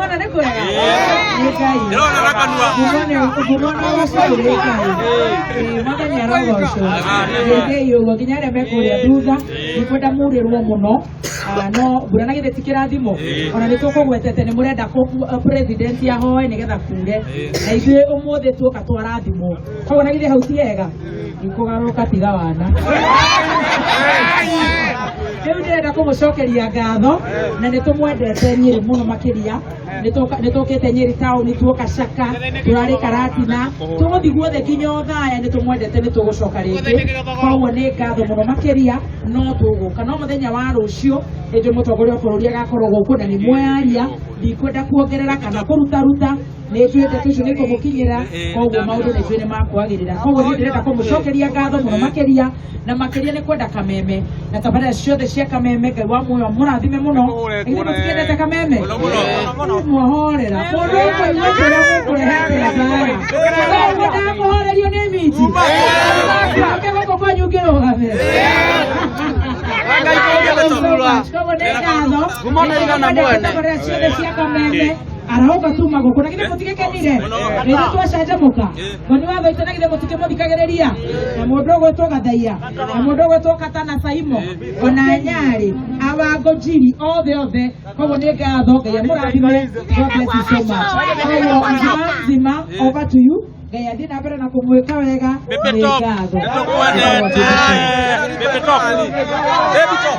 Nĩmuona nĩ kwega? Nĩ Ngai. Ndĩrona na kanua. Ngumo na ũgoco nĩ Ngai. Ĩĩ, Mwathani arogocwo. Nĩ ũguo nginya arĩa me kũrĩa thutha ndikwenda murĩrwo mũno. Ah, no mbura na githĩ ti kĩrathimo ona nĩ tũkũgwetete nĩ mũrenda president ahoe nĩgetha kure na ithuĩ ũmũthĩ tuoka twarathimwo koguo na githĩ hau ti hega ikũgarũka tiga wana. Rĩu ndĩrenda kũmũcokeria ngatho na nĩ tũmwendete Nyĩrĩ mũno makĩria. Nĩ tũkĩte Nyĩrĩ taũni, tuoka Caka, tũrarĩ Karatina, tũgũthiĩ guothe nginya Othaya. Nĩ tũmwendete, nĩ tũgũcoka rĩngĩ. Koguo nĩ ngatho mũno makĩria, no tũgũka no mũthenya wa rũciũ ĩndĩ mũtongoria wa bũrũri agakorwo gũkũ na nĩ mwayaria. Ndikwenda kuongerera kana kũrutaruta, nĩ njũĩ ndeto icio nĩ ikũmũkinyĩra, koguo maũndũ nĩ njũĩ nĩ makwagĩrĩra. Koguo niĩ ndĩrenda kũmũcokeria ngatho mũno makĩria na makĩria nĩ kwenda Kameme na tabarĩra ciothe cia Kameme. Ngai wa muoyo mũrathime mũno. Ithuĩ mũtikendete Kameme mwohorera mũndũ ũkũigua kĩrĩa mũkũrehetera mbara, koguo ndakũhorerio nĩ miti oke gũkũ kwanyu ngĩrũgame. Koguo nĩ ngatho tabarĩra ciothe cia Kameme arauga tuma gũkũ na githĩ mũtigĩkenire rĩrĩa twacanjamũka ngoni wa thaitũ na githĩ mũtikĩmũthikagĩrĩria na mũndũ ũgwĩtwo Gathaia na mũndũ ũgwĩtwo Katana Saimo ona Nyarĩ Awango Njiri othe othe. Koguo nĩ ngatho, Ngai amũrathime. God bless you so much. Koguo nzima nzima, over to you. Ngai athiĩ na mbere na kũmwĩka wega. Baby Nĩ top. ngatho. Nĩtũkwendete. Baby top. Baby top.